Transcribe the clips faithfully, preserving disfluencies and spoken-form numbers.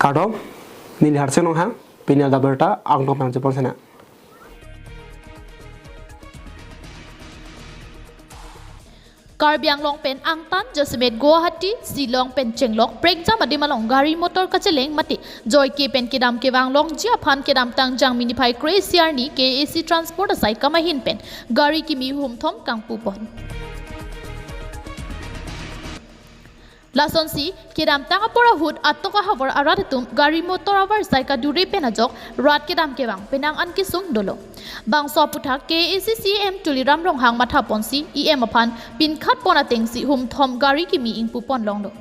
Kardom, neli Harsing Ronghang, pini adak abirta angtong pangchepon sena. Karbi Anglong pen angtan jasemet Guwahati, Shillong pen chenglok prekjam adim along gari motor kacheleng mate joike pen kedam kevang longji aphan kedamtang Jangmi niphai kre-isi arni K A A C Transport asai kamahin pen gari kimi humthom kangpupon. Lasonsi kedamtang apor ahut atok ahavar arat atum gari motor avarsai kadure pen ajok rat kedam kevang penang an kesung dolo. Bangso aputhak K A A C C E M Tuliram Ronghang mathaponsi E M aphan pinkhatpon atengsi humthom gari kimi ingpupon longlo.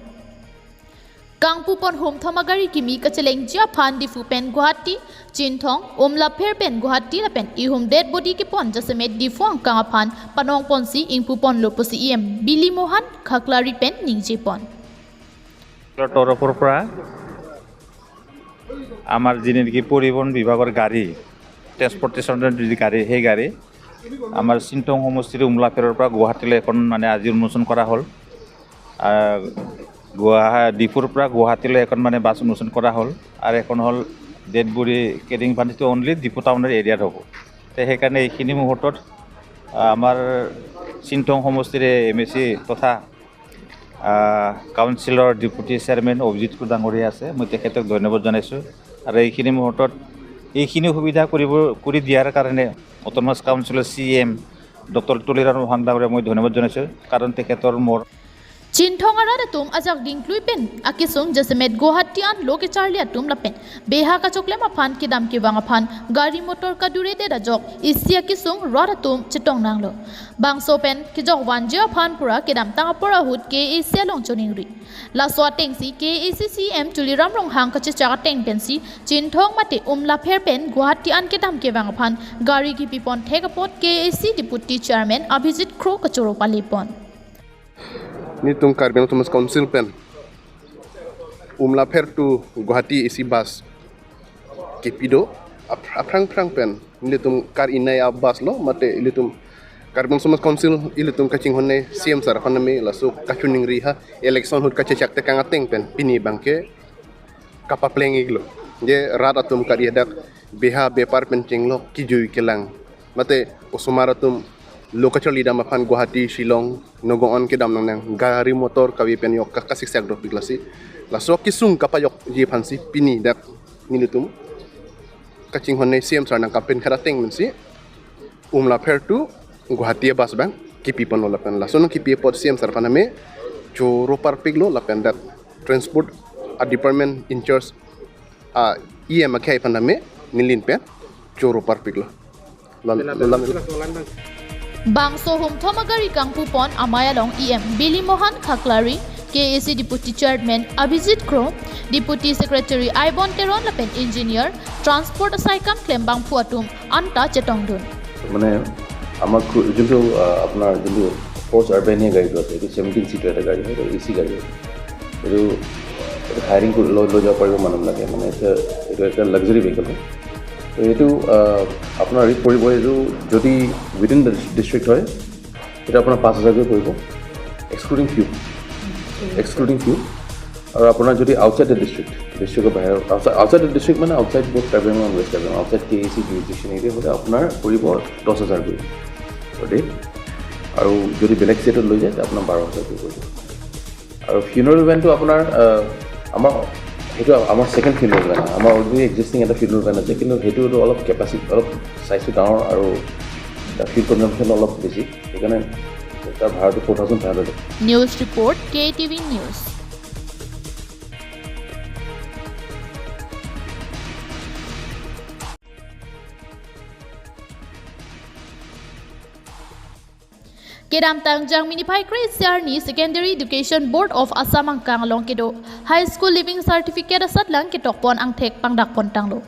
Kangpupon humthom agari kimi kachelengji aphan Diphu pen Guwahati, Chinthong, Umlapher pen Guwahati lapen ihum dead body kepon jasemet Diphu angkang aphan panongponsi ingpuponlo pusi E M Bili Mohan Khaklari pen ningjepon. তৰফৰ পৰা আমাৰ যি নেকি পৰিবহণ বিভাগৰ গাড়ী, ট্ৰেন্সপৰ্টেশ্যনৰ যি গাড়ী, সেই গাড়ী আমাৰ চিনথং সমষ্টিৰ উমলাফেৰৰ পৰা গুৱাহাটীলৈ এখন মানে আজি উন্মোচন কৰা হ'ল। আহ, গুৱাহা-, ডিফুৰ পৰা গুৱাহাটীলৈ এখন মানে বাছ উন্মোচন কৰা হ'ল। আৰু এখন হ'ল ডেড বডি কেৰিং ভেন, এইটো অনলি ডিফু টাউনৰ এৰিয়াত হ'ব। তে সেইকাৰণে এইখিনি মুহূৰ্তত, আহ, আমাৰ চিনথং সমষ্টিৰে এম এ চি তথা, আহ, কাউন্সিলৰ ডেপুটি চেয়াৰমেন অভিজিত কো ডাঙৰীয়া আছে, মই তেখেতক ধন্যবাদ জনাইছোঁ। আৰু এইখিনি মুহূৰ্তত এইখিনি সুবিধা কৰিব, কৰি দিয়াৰ কাৰণে অট'নমাছ কাউন্সিলৰ চি এম ডক্টৰ তুলিৰাম ৰোহন ডাঙৰীয়াক মই ধন্যবাদ জনাইছোঁ, কাৰণ তেখেতৰ মোৰ Chinthong arat atum ajak dingklui pen akesung jasemet Guwahati an lo kecharli atum lapen beha kachoklem aphan kedam kevang aphan gari motor kaduredet ajok isi akesung rat atum chetong nanglo. Bangso pen kejok vanji aphan pura kedamtang apor ahut K A A C along choningri. Laso atengsi K A A C C E M Tuliram Ronghang kachechak ateng pensi Chinthong mate Umlapher pen Guwahati an kedam kevang aphan gari kipipon thek apot K A A C Deputy Chairman Abhijit Kro kachoro palepon. Nelitum Karbi Anglong Autonomous Council pen Umlapher to Guwahati A C bus kipi do, ap-, aphrang phrang pen nelitum kar-inai a-bus lo, mate ilitum Karbi Anglong Autonomous Council ilitum kachinghonnei C M sir aphan name laso kachoningri ha election ahut kachechak tekang ateng pen pini abangke kapapleng iklo. Je rat atum kari hadak beha bepar pen chenglok kijui kelang. Mate osomar atum lo kacharli dam aphan Guwahati, Shillong, Nagaon kedam nangnang, gari motor kave pen yok ka-, kasiksak dopik lasi. Laso kesung kapajokji aphansi pini dak nelitum kachinghonnei C M sir nangkapin khat ateng pensi Umlapher to Guwahati a-bus abang kipiponlo lapen laso nangkipi apot C M sir aphan name choro parpiklo lapen dak transport a-department in charge a E M akhei aphan name neli pen choro parpiklo. Lam-, lam-, Bangso humthom agari kangpupon amei along E M Bili Mohan Khaklari, K A A C Deputy Chairman Abhijit Kro, Deputy Secretary Aibon Teron lapen Engineer, Transport asai kam klembangphu atum anta chetongdun. মানে আমাৰ খু-, যোনটো, আহ, আপোনাৰ যোনটো ফ'ৰ্চ আৰ্বাইনিয়া গাড়ীটো আছে, এইটো ছেভেণ্টিন ছিটাৰ এটা গাড়ী হয়, এইটো এ চি গাড়ী হয়। এইটো, এইটো হায়াৰিং কৰি লৈ, লৈ যাব পাৰিব মানুহবিলাকে, মানে, এইটো, এইটো এটা লাক্সাৰী ভেহিকল হয়। তো এইটো, আহ, আপোনাৰ ৰেট পৰিব, এইটো যদি উইদিন দ্য ডিষ্ট্ৰিক্ট হয়, এইটো আপোনাৰ পাঁচ হাজাৰকৈ পৰিব, এক্সক্লুডিং ফিউ, এক্সক্লুডিং ফিউ। আৰু আপোনাৰ যদি আউটছাইড দ্য ডিষ্ট্ৰিক্ট, ডিষ্ট্ৰিক্টৰ বাহিৰত, আউটছাইড, আউটছাইড দ্য ডিষ্ট্ৰিক্ট মানে আউটছাইড ব'থ কাৰ্বি আংলং, ৱেষ্ট কাৰ্বি আংলং, আউটছাইড কে এ চি জুৰিডিকশ্যন এৰিয়া হ'লে আপোনাৰ পৰিব দহ হাজাৰকৈ পাৰ ডে। আৰু যদি বেলেগ ষ্টেটত লৈ যায়, তে আপোনাৰ বাৰ হাজাৰকৈ পৰিব। আৰু ফিউনেৰেল ভেনটো আপোনাৰ, আহ, আমাৰ, সেইটো আমাৰ ছেকেণ্ড ফিউনেৰেল ভেন হয়। আমাৰ অলৰেডি এক্সিষ্টিং এটা ফিউনেৰেল ভেন আছে, কিন্তু সেইটো অলপ কেপাচিটি, অলপ চাইজটো ডাঙৰ আৰু তাৰ ফিউল কনজাম্পশ্যন অলপ বেছি, সেইকাৰণে তাৰ ভাড়াটো four thousand five hundred. News report, K T V News. Kedamtang Jangmi niphai kre-isi arni Secondary Education Board of Assam angkang along kedo High School Leaving Certificate asatlang ketokpon angthek pangdakpon tanglo.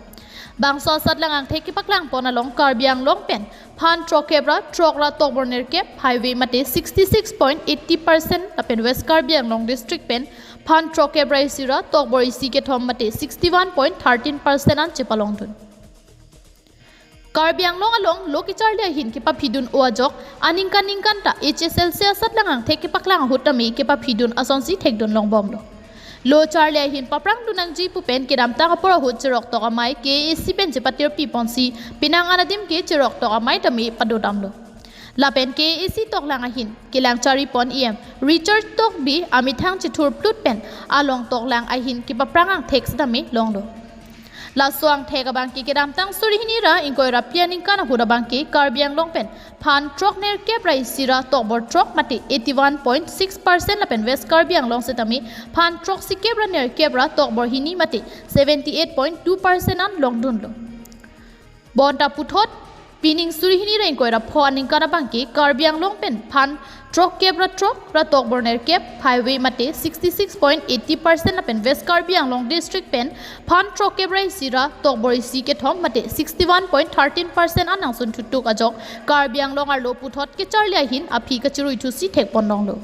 Bangso asatlang angthek kepaklangpon along Karbi Anglong pen phan throkkep ra throk ra tokbor nerkep highway mate sixty six point eighty percent lapen West Karbi Anglong District pen phan throkkep ra isi ra tokbor isi kethom mate sixty one point thirteen percent an chepalongdun. Karbi Anglong along lo kecharli ahin kepaphidun o ajok aningkan ningkan ta H S L C asatlang angthek kepaklang ahut tame kepaphidun asonsi thekdun longbomlo. Lo charli ahin paprang dun nangji pu pen kedamtang apor ahut cheroktok amei K A A C pen chepatirpi ponsi penang anadim ke cheroktok amei tame padodamlo. Lapen K A A C toklang ahin kelang chari pon E M Richard Tokbi amethang chethur plut pen along toklang ahin kepaprang angthek setame longlo. Laso angthek abang ke kedamtang suri hini ra ingkoi ra phli aningkan ahut abang ke Karbi Anglong pen phan throk nerkep ra isi ra tokbor throk mate eighty one point six percent lapen West Karbi Anglong setame phan throksi kep ra nerkep ra tokbor hini mate seventy eight point two percent an longdunlo. Bonta puthot pining suri hini ra ingkoi ra pho aningkan abang ke Karbi Anglong pen phan throk kep ra throk ra tokbor nerkep phaive mate sixty six point eighty percent lapen West Karbi Anglong district pen phan throk kep ra isi ra tokbor isi kethom mate sixty one point thirteen percent an nangsun thutuk ajok Karbi Anglong arlo puthot kecharli ahin aphi kachirui thusi thek pon longlo.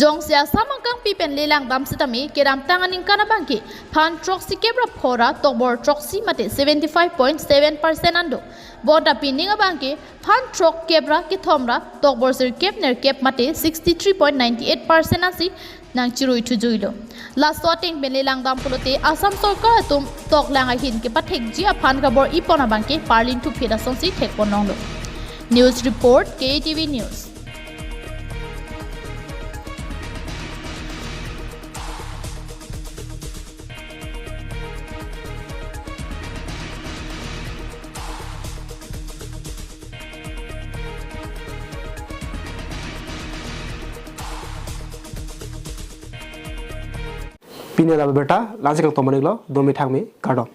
Jongsi Assam angkangpi pen lelang dam setame kedamtang aningkan abang ke phan throksi kep ra pho ra tokbor throksi mate seventy five point seven percent an do. Bonta pining abang ke phan throk kep ra kethom ra tokbor sirkep nerkep mate sixty three point nine eight percent ansi nangchirui thujuilo. Laso ateng pen lelang dam pulote Assam sorkar atum toklang ahin kepathekji aphan kabor-i pon abang ke parlin thuphet asonsi thek pon longlo. News report, K A T V News. Pini la abirta la-ansi kangton iklo, domi thangmi, kardom.